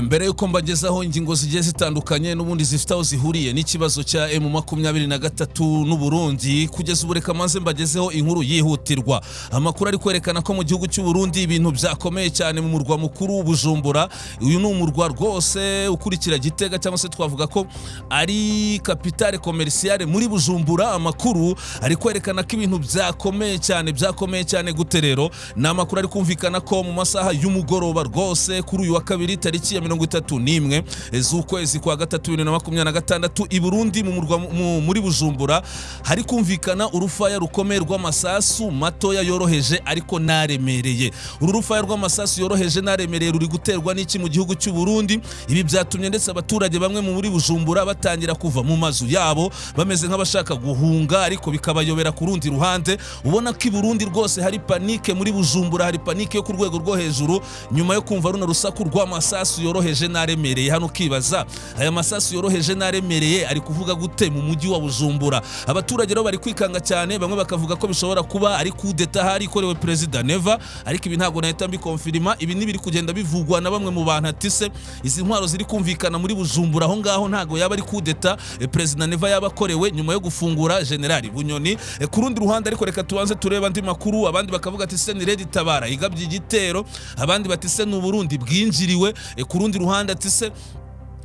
Mbere yuko mbagezaho ingingo zigiye zitandukanye n'ubundi zifite aho zihuriye n'ikibazo cya M23 n'Uburundi, kugeza ubu reka maze mbagezeho inkuru yihutirwa. Amakuru ari kwerekana ko mu gihugu cy'u Burundi ibintu byakomeye cyane mu murwa mukuru Bujumbura. Uyu ni umurwa rwose ukurikira Gitega, cyangwa se twavuga ko ari capitale commerciale muri Bujumbura. Amakuru ari kwerekana ko ibintu byakomeye cyane. Byakomeye cyane gute rero? Ni amakuru ari kumvikana ko mu masaha y'umugoroba rwose kuri uyu wa kabiri, tariki ya 31 z'ukwezi kwa gatatu 2026, i Burundi mu murwa muri Bujumbura hari kumvikana urufaya rukomeye rw'amasasu matoya yoroheje ariko naremereye. Uru rufaya rw'amasasu yoroheje naremereye ruri guterwa n'iki mu gihugu cy'u Burundi? Ibi byatumye ndetse abaturage bamwe muri Bujumbura batangira kuva mu mazu yabo bameze nk'abashaka guhunga, ariko bikabayobera. Ku rundi ruhande, ubona ko i Burundi rwose hari panique, muri Bujumbura hari panique yo ku rwego rwo hejuru nyuma yo kumva runo rusaku rw'amasasu yoroheje n'aremereye. Hano ukibaza, aya masasu yoroheje n'aremereye ari kuvuga gute mu mujyi wa Bujumbura? Abaturage rero bari kwikanga cyane, bamwe bakavuga ko bishobora kuba ari kudeta hari ikorewe Perezida Neva, ariko ibi ntabwo nahita mbikonfirima. Ibi ni biri kugenda bivugwa na bamwe mu bantu, ati se izi ntwaro ziri kumvikana muri Bujumbura aho ngaho ntabwo yaba ari kudeta Perezida Neva yaba akorewe nyuma yo gufungura Generali Bunyoni? Ku rundi ruhande ariko, reka tubanze turebe andi makuru. Abandi bakavuga ati se ni Red Tabara igabye igitero? Abandi bati se ni Uburundi bwinjiriwe? Ku rundi ruhande ati se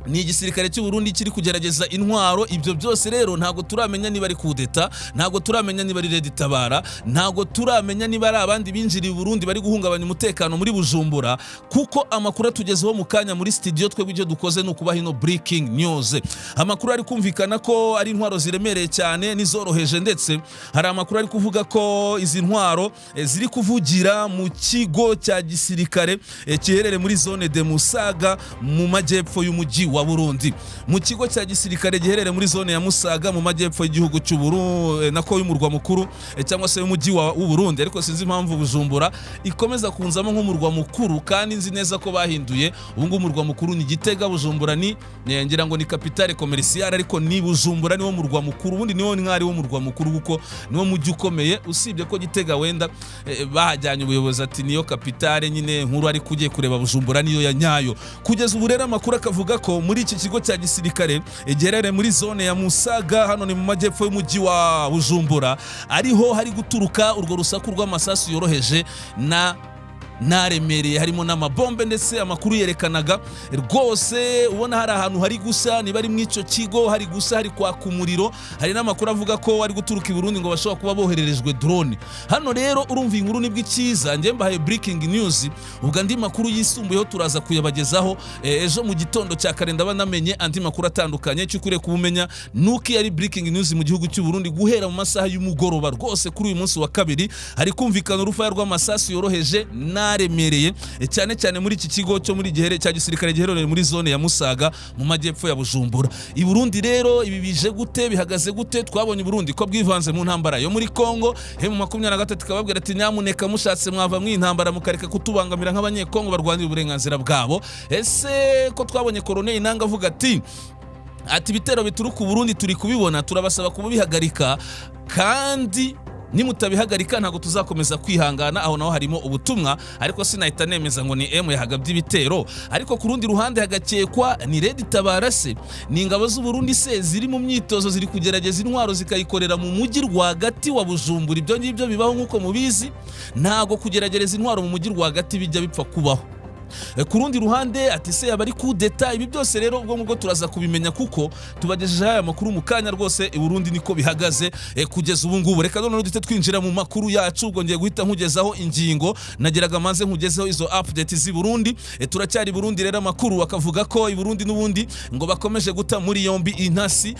ni igisirikare cy'u Burundi kiri kugerageza intwaro? Ibyo byose rero ntabwo turamenya niba ari kudeta, ntabwo turamenya niba ari Red Tabara, ntabwo turamenya niba ari abandi binjiriye i Burundi bari guhungabanya umutekano muri Bujumbura, kuko amakuru atugezeho mu kanya muri studio, twebwe icyo dukoze ni ukubaha ino breaking news. Amakuru ari kumvikana ko ari intwaro ziremereye cyane n'izoroheje, ndetse hari amakuru ari kuvuga ko izi ntwaro ziri kuvugira mu kigo cya gisirikare giherereye muri zone de Musaga mu majyepfo y'umujyi wa Burundi. Mu kigo cya gisirikare giherereye muri zone ya Musaga mu majyepfo y'igihugu cy'u Burundi, nako y'umurwa mukuru cyangwa se y'umujyi w'u Burundi. Ariko sinzi impamvu Bujumbura ikomeza kunzamo nk'umurwa mukuru kandi nzi neza ko bahinduye. Ubu ngubu umurwa mukuru ni Gitega, Bujumbura ni ngira ngo ni capitale commerciale, ariko ni Bujumbura niwo murwa mukuru. Ubundi niwo mwari w'umurwa mukuru kuko niwo mujyi ukomeye, usibye ko Gitega wenda bahajyanye ubuyobozi ati niyo capitale nyine nkuru, ariko ugiye kureba Bujumbura niyo ya nyayo. Kugeza ubu rero amakuru akavuga ko muri iki kigo cya gisirikare giherereye muri zone ya Musaga, hano ni mu majyepfo y'umujyi wa Bujumbura, ariho hari guturuka urwo rusaku rw'amasasu yoroheje na naremereye, harimo n'amabombe. Ndetse amakuru yerekanaga rwose ubona hari ahantu hari gusa, niba ari mu icyo kigo, hari gusa hari kwaka umuriro. Hari n'amakuru avuga ko ari guturuka i Burundi, ngo bashobora kuba bohererejwe drone. Hano rero urumva inkuru nibwo ikiza, njye mbahaye breaking news. Ubwo andi makuru yisumbuyeho turaza kuyabagezaho ejo mu gitondo cya kare. Ndaba namenye andi makuru atandukanye. Icyo ukwiriye kubumenya nuko iyo ari breaking news mu gihugu cy'u Burundi, guhera mu masaha y'umugoroba rwose kuri uyu munsi wa kabiri, hari kumvikana urufaya rw'amasasu yoroheje naremereye, cyane cyane muri iki kigo cyo muri gihere cya gisirikare giherereye muri zone ya Musaga mu majyepfo ya Bujumbura i Burundi. Rero ibi bije gute? Bihagaze gute? Twabonye i Burundi ko bwivanze mu ntambara yo muri Kongo. M23 ikababwira ati nyamuneka mushatse mwava mu intambara mukareka kutubangamira nk'Abanyekongo barwanira uburenganzira bwabo. Ese ko twabonye Colonel Nanga avuga ati ibitero bituruka u Burundi turi kubibona, turabasaba kubihagarika, kandi nimutabihagarika ntabwo tuzakomeza kwihangana. Aho naho harimo ubutumwa, ariko sinahita nemeza ngo ni M yahagabye ibitero. Ariko ku rundi ruhande hagakekwa ni Red Tabara se, ni ingabo z'u Burundi se ziri mu myitozo, ziri kugerageza intwaro zikayikorera mu mujyi rwagati wa Bujumbura? Ibyo ngibyo bibaho nk'uko mubizi, ntabwo kugerageza intwaro mu mujyi rwagati bijya bipfa kubaho. Ku rundi ruhande ati se yaba ari kudeta? Ibi byose rero ubwo ngubwo turaza kubimenya kuko tubagejejeho aya makuru mu kanya. Rwose i Burundi niko bihagaze kugeza ubu ngubu. Reka noneho duhite twinjira mu makuru yacu. Ubwo ngiye guhita nkugezaho ingingo nageraga maze nkugezeho izo update z'i Burundi. Turacyari i Burundi rero, amakuru akavuga ko i Burundi n'ubundi ngo bakomeje guta muri yombi intasi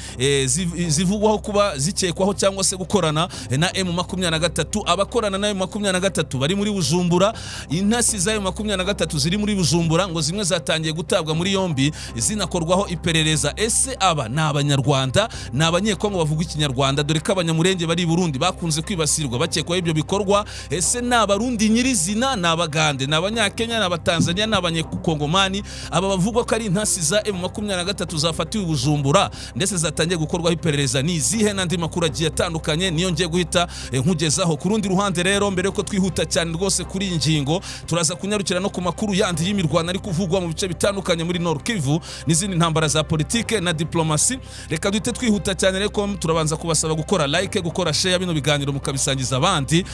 zivugwaho kuba zikekwaho cyangwa se gukorana na M23. Abakorana na M23 bari muri Bujumbura, intasi za M23 ziri muri Bujumbura, ngo zimwe zatangiye gutabwa muri yombi zinakorwaho iperereza. Ese aba ni Abanyarwanda, ni Abanyekongo bavuga Ikinyarwanda, dore ko Abanyamurenge bari i Burundi bakunze kwibasirwa bakekwaho ibyo bikorwa? Ese ni Abarundi nyirizina, ni Abagande, ni Abanyakenya, ni Abatanzania, ni Abanyekongomani? Aba bavugwa ko ari intasi za M23 zafatiwe i Bujumbura ndetse zatangiye gukorwaho iperereza ni izihe? N'andi makuru agiye atandukanye niyo ngiye guhita nkugezaho. Ku rundi ruhande rero, mbere yuko twihuta cyane rwose kuri iyi ngingo, turaza kunyarukira no ku makuru yacu. yandi y'imirwano ari kuvugwa mu bice bitandukanye muri Nord Kivu n'izindi ntambara za politike na diplomasi. Reka duhite twihuta cyane, ariko turabanza kubasaba gukora like, gukora share bino biganiro mukabisangiza abandi.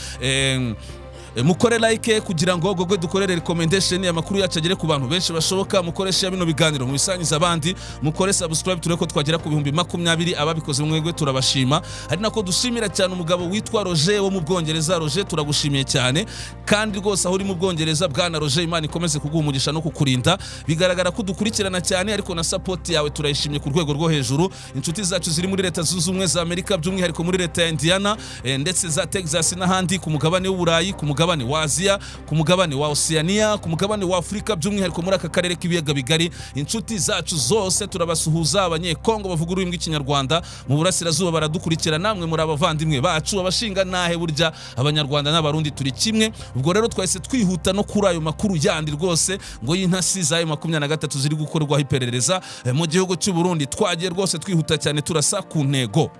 Mukore like kugira ngo Google dukorere recommendation, amakuru yacu agere ku bantu benshi bashoboka. Mukore share bino biganiro mubisangiza abandi, mukore subscribe, turebe ko twagera ku 20,000. Ababikoze mwebwe turabashima. Hari nako dushimira cyane umugabo witwa Roger wo mu Bwongereza. Roger, turagushimiye cyane kandi rwose aho uri mu Bwongereza, bwana Roger, Imana ikomeze kuguha umugisha no kukurinda. Bigaragara ko dukurikirana cyane, ariko na support yawe turayishimye ku rwego rwo hejuru. Inshuti zacu ziri muri Leta Zunze Ubumwe za Amerika, by'umwihariko muri leta ya Indiana, ndetse za Texas n'ahandi ku mugabane w'Uburayi, ku mugabane wa Aziya, ku mugabane wa Oceania, ku mugabane wa Afurika, by'umwihariko muri aka karere k'ibiyaga bigari, inshuti zacu zose turabasuhuza. Abanyekongo bavuga ururimi rw'Ikinyarwanda mu burasirazuba baradukurikira, namwe muri abavandimwe bacu. Abashinga nahe burya Abanyarwanda n'Abarundi turi kimwe. Ubwo rero twahise twihuta no kuri ayo makuru yandi rwose ngo y'intasi za M23 ziri gukorwaho iperereza mu gihugu cy'u Burundi. Twagiye rwose twihuta cyane, turasa ku ntego.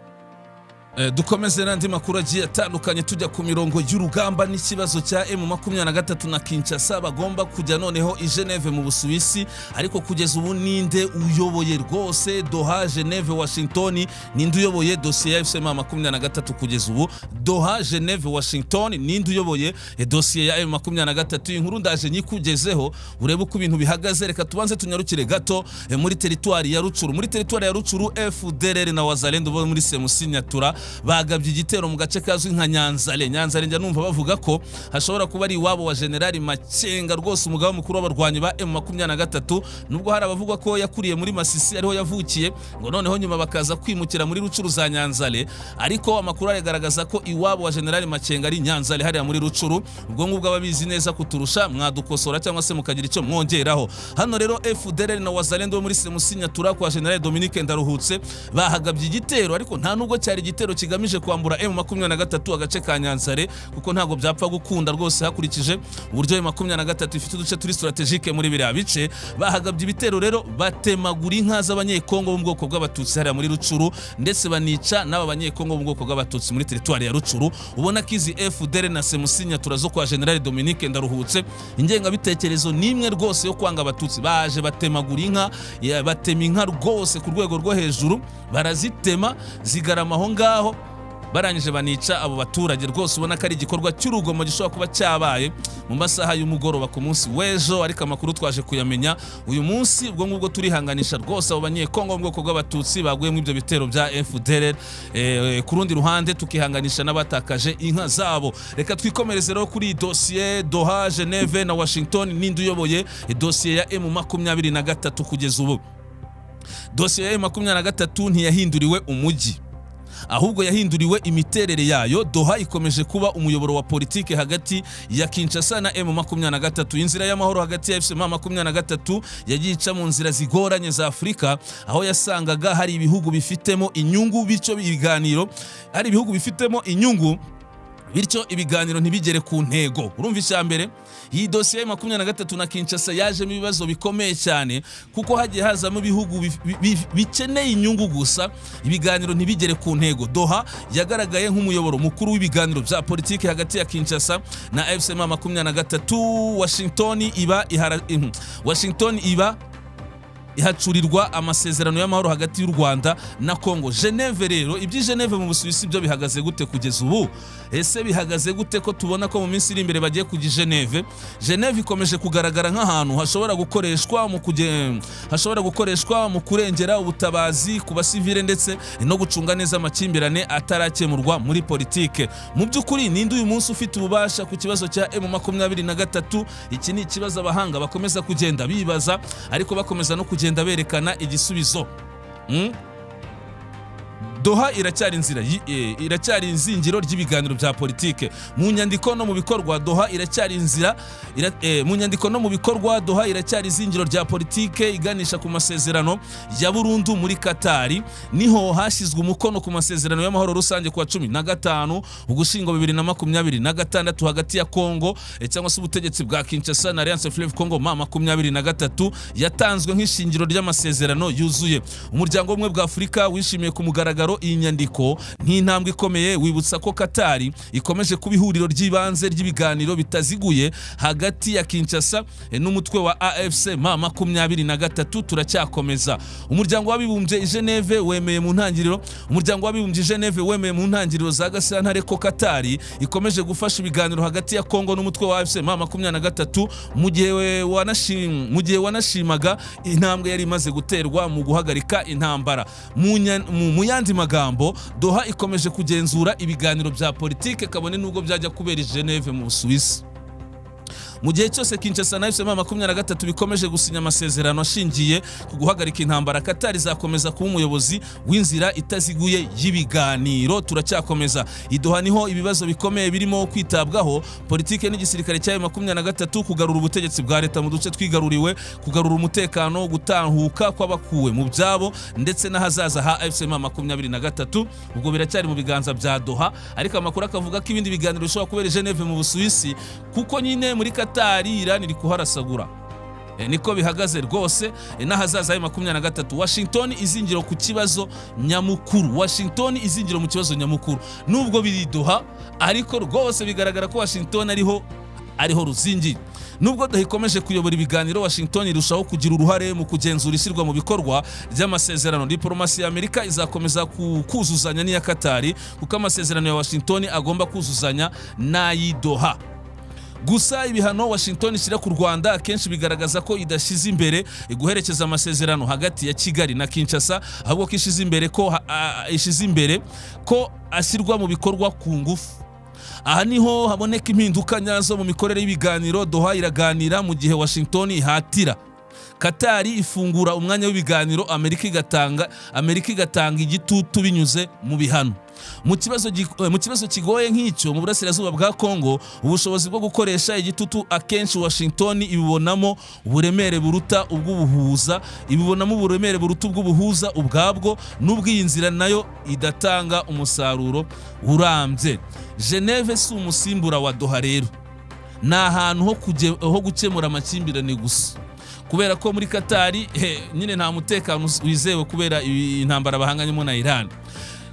Dukomeze n'andi makuru agiye atandukanye, tujya ku mirongo y'urugamba n'ikibazo cya M23 na Kinshasa bagomba kujya noneho i Geneve mu Busuwisi. Ariko kugeza ubu ninde uyoboye rwose Doha, Geneve, Washington? Ninde uyoboye dosiye ya AFC M23 kugeza ubu? Doha, Geneve, Washington, ninde uyoboye dosiye ya M23? Inkuru ndaje nyikugezeho urebe uko ibintu bihagaze. Reka tubanze tunyarukire gato muri teritwari ya Rucuru. Muri teritwari ya Rucuru, FDLR na Wazalendo bo muri Semusi Nyatura bagabye igitero mu gace kazwi nka Nyanzale. Nyanzale njya numva bavuga ko hashobora kuba ari iwabo wa Generali Makenga rwose, umugaba mukuru w'abarwanyi ba M23, nubwo hari abavuga ko yakuriye muri Masisi ariho yavukiye, ngo noneho nyuma bakaza kwimukira muri Rucuru za Nyanzale, ariko amakuru aragaragaza ko iwabo wa Generali Makenga ari Nyanzale hariya muri Rucuru. Ubwo ngubwo ababizi neza kuturusha mwadukosora cyangwa se mukagira icyo mwongeraho. Hano rero FDLR na Wazalendo bo muri Semusi Nyatura kwa General Dominique Ndaruhutse bahagabye igitero, ariko nta nubwo cyari igitero kigamije kwambura M23 agace ka Nyanzare, kuko ntabwo byapfa gukunda rwose hakurikije uburyo M23 ifite uduce turi stratégique muri biriya bice. Bahagabye ibitero rero, batemagura inka z'Abanyekongo bo mu bwoko bw'Abatutsi hariya muri Rucuru, ndetse banica n'aba Banyekongo bo mu bwoko bw'Abatutsi muri teritwari ya Rucuru. Ubona ko izi FDLR na Semusi Nyatura zo kwa General Dominique Ndaruhutse ingengabitekerezo nimwe rwose yo kwanga Abatutsi. Baje batemagura inka, batema inka rwose ku rwego rwo hejuru, barazitema zigarama aho ngaho, barangije banica abo baturage. Rwose ubona ko ari igikorwa cy'urugomo gishobora kuba cyabaye mu masaha y'umugoroba ku munsi w'ejo, ariko amakuru twaje kuyamenya uyu munsi. Ubwo ngubwo turihanganisha rwose abo Banyekongo bo mu bwoko bw'Abatutsi baguye muri ibyo bitero bya FDLR. Ku rundi ruhande tukihanganisha n'abatakaje inka zabo. Reka twikomereze rero kuri iyi dosiye Doha, Geneve na Washington. Ninde uyoboye dosiye ya M23 kugeza ubu? Dosiye ya M23 ntiyahinduriwe umujyi, ahubwo yahinduriwe imiterere yayo. Doha ikomeje kuba umuyoboro wa politike hagati ya Kinshasa na M23. Inzira y'amahoro hagati ya AFC M23 yagiye ica mu nzira zigoranye za Afurika, aho yasangaga hari ibihugu bifitemo inyungu, bityo ibiganiro hari ibihugu bifitemo inyungu, bityo ibiganiro ntibigere ku ntego. Urumva, icya mbere, iyi dosiye ya 23 na Kinshasa yajemo ibibazo bikomeye cyane, kuko hagiye hazamo ibihugu bikeneye inyungu gusa, ibiganiro ntibigere ku ntego. Doha yagaragaye nk'umuyoboro mukuru w'ibiganiro bya politiki hagati ya Kinshasa na AFC M23. Washington iba ihacurirwa amasezerano y'amahoro hagati y'u Rwanda na Congo. Geneve rero, iby'i Geneve mu Busuwisi byo bihagaze gute kugeza ubu? Ese bihagaze gute ko tubona ko mu minsi iri imbere bagiye kujya i Geneve? Geneve ikomeje kugaragara nk'ahantu hashobora gukoreshwa mu kurengera ubutabazi ku basivile ndetse no gucunga neza amakimbirane atarakemurwa muri politike. Mu by'ukuri, ninde uyu munsi ufite ububasha ku kibazo cya M23? Iki ni ikibazo abahanga bakomeza kugenda bibaza, ariko bakomeza no kugenda berekana igisubizo. Doha iracyari inzira iracyari izingiro ry'ibiganiro bya politike mu nyandiko no mu bikorwa. Doha iracyari inzira mu nyandiko no mu bikorwa, Doha iracyari izingiro rya politike iganisha ku masezerano ya burundu. Muri Katari niho hashyizwe umukono ku masezerano y'amahoro rusange ku wa 15 Ugushyingo 2026 hagati ya Congo, cyangwa se ubutegetsi bwa Kinshasa, na Alliance Fleuve Congo M23, yatanzwe nk'ishingiro ry'amasezerano yuzuye. Umuryango w'Ubumwe bwa Afurika wishimiye ku mugaragaro mugaragaro iyi nyandiko nk'intambwe ikomeye, wibutsa ko Katari ikomeje kuba ihuriro ry'ibanze ry'ibiganiro bitaziguye hagati ya Kinshasa n'umutwe wa AFC M23. Turacyakomeza. Umuryango w'Abibumbye i Geneve wemeye mu ntangiriro Umuryango w'Abibumbye i Geneve wemeye mu ntangiriro za Gashyantare ko Katari ikomeje gufasha ibiganiro hagati ya Kongo n'umutwe wa AFC M23, mu gihe wanashimaga intambwe yari imaze guterwa mu guhagarika intambara. Mu yandi magambo, Doha ikomeje kugenzura ibiganiro bya politike, kabone nubwo byajya kubera i Geneve mu Busuwisi. Mu gihe cyose Kinshasa na AFC M23 bikomeje gusinya amasezerano ashingiye ku guhagarika intambara, Qatar izakomeza kuba umuyobozi w'inzira itaziguye y'ibiganiro. Turacyakomeza. I Doha niho ibibazo bikomeye birimo kwitabwaho: politike n'igisirikare cya 23, kugarura ubutegetsi bwa leta mu duce twigaruriwe, kugarura umutekano, gutahuka kw'abakuwe mu byabo ndetse n'ahazaza ha AFC 23. Ubwo biracyari mu biganza bya Doha, ariko amakuru akavuga ko ibindi biganiro bishobora kubera i Geneve mu Busuwisi, kuko nyine muri Qatar Iran iri kuharasagura. Niko bihagaze rwose. N'ahazaza ha 23, Washington izingiro ku kibazo nyamukuru. Washington izingiro mu kibazo nyamukuru, nubwo biri Doha, ariko rwose bigaragara ko Washington ariho ruzingiye. Nubwo Doha ikomeje kuyobora ibiganiro, Washington irushaho kugira uruhare mu kugenzura ishyirwa mu bikorwa ry'amasezerano. Diporomasi ya Amerika izakomeza kuzuzanya n'iya Katari, kuko amasezerano ya Washington agomba kuzuzanya n'ay'i Doha. Gusa ibihano Washington ishyira ku Rwanda akenshi bigaragaza ko idashyize imbere guherekeza amasezerano hagati ya Kigali na Kinshasa, ahubwo ko ishize imbere ko ashyirwa mu bikorwa ku ngufu. Aha niho haboneka impinduka nyazo mu mikorere y'ibiganiro. Doha iraganira mu gihe Washington ihatira. Katari ifungura umwanya w'ibiganiro, Amerika igatanga igitutu binyuze mu bihano. Mu kibazo kigoye nk'icyo mu burasirazuba bwa Kongo, ubushobozi bwo gukoresha igitutu akenshi Washington ibibonamo uburemere buruta ubw'ubuhuza, ibibonamo uburemere buruta ubw'ubuhuza ubwabwo, n'ubwo iyi nzira nayo idatanga umusaruro urambye. Geneve si umusimbura wa Doha rero, ni ahantu ho gukemura amakimbirane gusa, kubera ko muri Katari nyine nta mutekano wizewe kubera intambara bahanganyemo na Iran.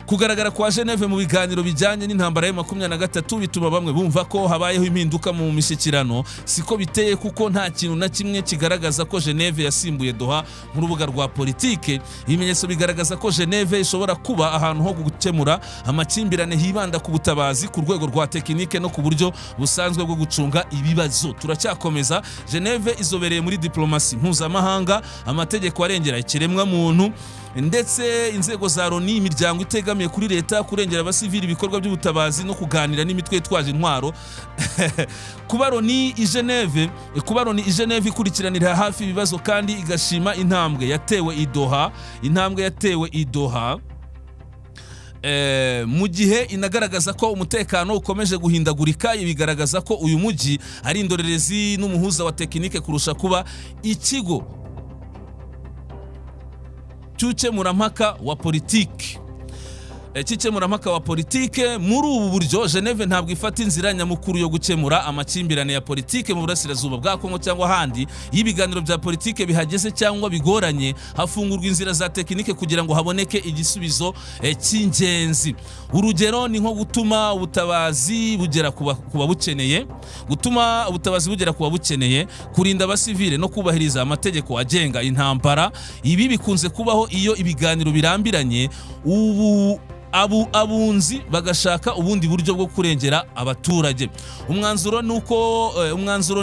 Kugaragara kwa Geneve mu biganiro bijyanye n'intambara ya 23 bituma bamwe bumva ko habayeho impinduka mu mishyikirano. Siko biteye, kuko nta kintu na kimwe kigaragaza ko Geneve yasimbuye Doha nk'urubuga rwa politike. Ibimenyetso bigaragaza ko Geneve ishobora kuba ahantu ho gukemura amakimbirane, hibanda ku butabazi, ku rwego rwa tekinike no ku buryo busanzwe bwo gucunga ibibazo. Turacyakomeza. Geneve izobereye muri diplomasi mpuzamahanga, amategeko arengera ikiremwamuntu ndetse inzego za Loni, imiryango itegamiye kuri leta, kurengera abasivili, ibikorwa by'ubutabazi no kuganira n'imitwe yitwaje intwaro. Kuba Loni i Geneve ikurikiranira hafi ibibazo kandi igashima intambwe yatewe i Doha, intambwe yatewe i Doha, mu gihe inagaragaza ko umutekano ukomeje guhindagurika, bigaragaza ko uyu mujyi ari indorerezi n'umuhuza wa tekinike kurusha kuba ikigo cy'ukemurampaka wa politiki cy'ikemurampaka wa politike. Muri ubu buryo, Geneve ntabwo ifata inzira nyamukuru yo gukemura amakimbirane ya politike mu burasirazuba bwa Kongo cyangwa ahandi. Iyo ibiganiro bya politike bihageze cyangwa bigoranye, hafungurwa inzira za tekinike kugira ngo haboneke igisubizo cy'ingenzi. Urugero ni nko gutuma ubutabazi bugera ku babukeneye, gutuma ubutabazi bugera ku babukeneye, kurinda abasivile no kubahiriza amategeko agenga intambara. Ibi bikunze kubaho iyo ibiganiro birambiranye, ubu abunzi bagashaka ubundi buryo bwo kurengera abaturage. Umwanzuro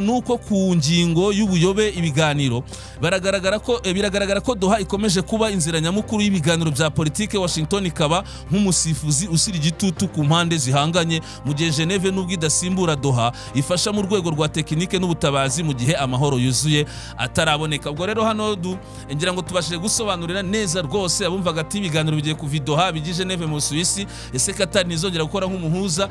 ni uko ku ngingo y'ubuyobe ibiganiro, baragaragara ko biragaragara ko Doha ikomeje kuba inzira nyamukuru y'ibiganiro bya politike, Washington ikaba nk'umusifuzi ushyira igitutu ku mpande zihanganye, mu gihe Geneve, nubwo idasimbura Doha, ifasha mu rwego rwa tekinike n'ubutabazi mu gihe amahoro yuzuye ataraboneka. Ubwo rero hano ngira ngo tubashije gusobanurira neza rwose abumvaga ati ibiganiro bigiye kuva i Doha bijya i Geneve mu Busuwisi, ese Qatar ntizongera gukora nk'umuhuza?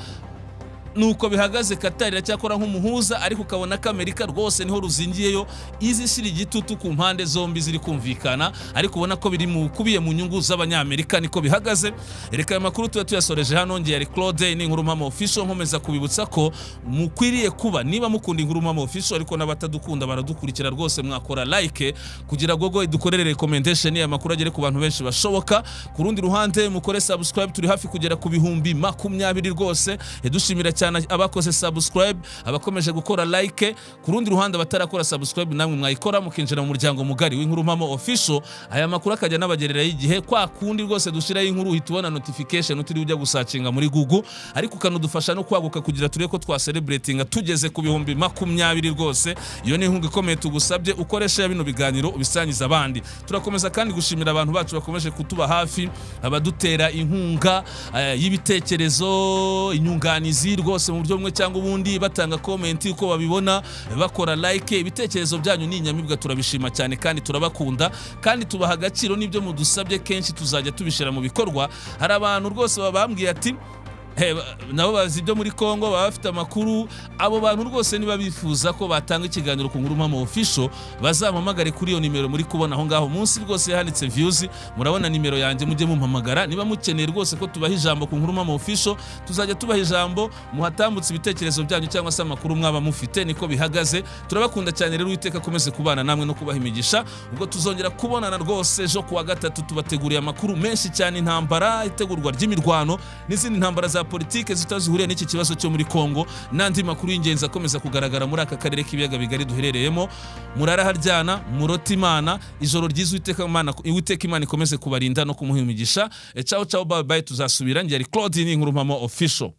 Nuko bihagaze. Qatar iracyakora nk'umuhuza, ariko ukabona ko Amerika rwose niho ruzingiyeyo, izi ishyira igitutu ku mpande zombi ziri kumvikana, ariko ubona ko biri mu kubiye mu nyungu z'Abanyamerika. Niko bihagaze. Reka aya makuru tuba tuyasoreje hano. Ngiye ari Claude, ni Inkuru Mpamo Official. Nkomeza kubibutsa ko mukwiriye kuba, niba mukunda Inkuru Mpamo Official, ariko n'abatadukunda baradukurikira rwose, mwakora like kugira Google idukorere recommendation, aya makuru agere ku bantu benshi bashoboka. Ku rundi ruhande, mukore subscribe. Turi hafi kugera ku 20,000 rwose. Dushimira cyane abakoze subscribe, abakomeje gukora like. Ku rundi ruhande, abatarakora subscribe, namwe mwayikora mukinjira mu muryango mugari w'Inkuru Mpamo Official, aya makuru akajya n'abagererayo igihe. Kwa kundi rwose dushiraho inkuru uhita ubona notification utiriwe ujya gusearchinga muri Google, ariko ukanadufasha no kwaguka kugira turebe ko twacelebratinga tugeze ku 20,000 rwose. Iyo ni inkunga ikomeye tugusabye. Ukoresha bino biganiro, ubisangiza abandi. Turakomeza kandi gushimira abantu bacu bakomeje kutuba hafi, abadutera inkunga y'ibitekerezo, inyunganizi rwose mu buryo bumwe cyangwa ubundi, batanga comment uko babibona, bakora like. Ibitekerezo byanyu ni inyamibwa, turabishima cyane kandi turabakunda kandi tubaha agaciro. N'ibyo mudusabye kenshi tuzajya tubishyira mu bikorwa. Hari abantu rwose babambwiye ati nabo bazi ibyo muri Congo, baba bafite amakuru. Abo bantu rwose niba bifuza ko batanga ikiganiro ku Nkuru Mpamo Official, bazampamagare kuri iyo nimero muri kubona aho ngaho munsi rwose handitse views. Murabona nimero yanjye, mujye mumpamagara niba mukeneye rwose ko tubaha ijambo ku Nkuru Mpamo Official. Tuzajya tubaha ijambo, muhatambutse ibitekerezo byanyu cyangwa se amakuru mwaba mufite. Niko bihagaze. Turabakunda cyane rero. Uwiteka akomeze kubana namwe no kubaha imigisha. Ubwo tuzongera kubonana rwose ejo kuwa gatatu. Tubateguriye amakuru menshi cyane: intambara, itegurwa ry'imirwano n'izindi ntambara za politike zitazihuriye n'iki kibazo cyo muri Kongo, n'andi makuru y'ingenzi akomeza kugaragara muri aka karere k'ibiyaga bigari duherereyemo. Murara haryana, murote Imana, ijoro ryiza. Uwiteka Imana ikomeze kubarinda no kumuha imigisha. Ciao ciao, bye bye, tuzasubira. Ngeri Claude, ni Inkuru Mpamo Official.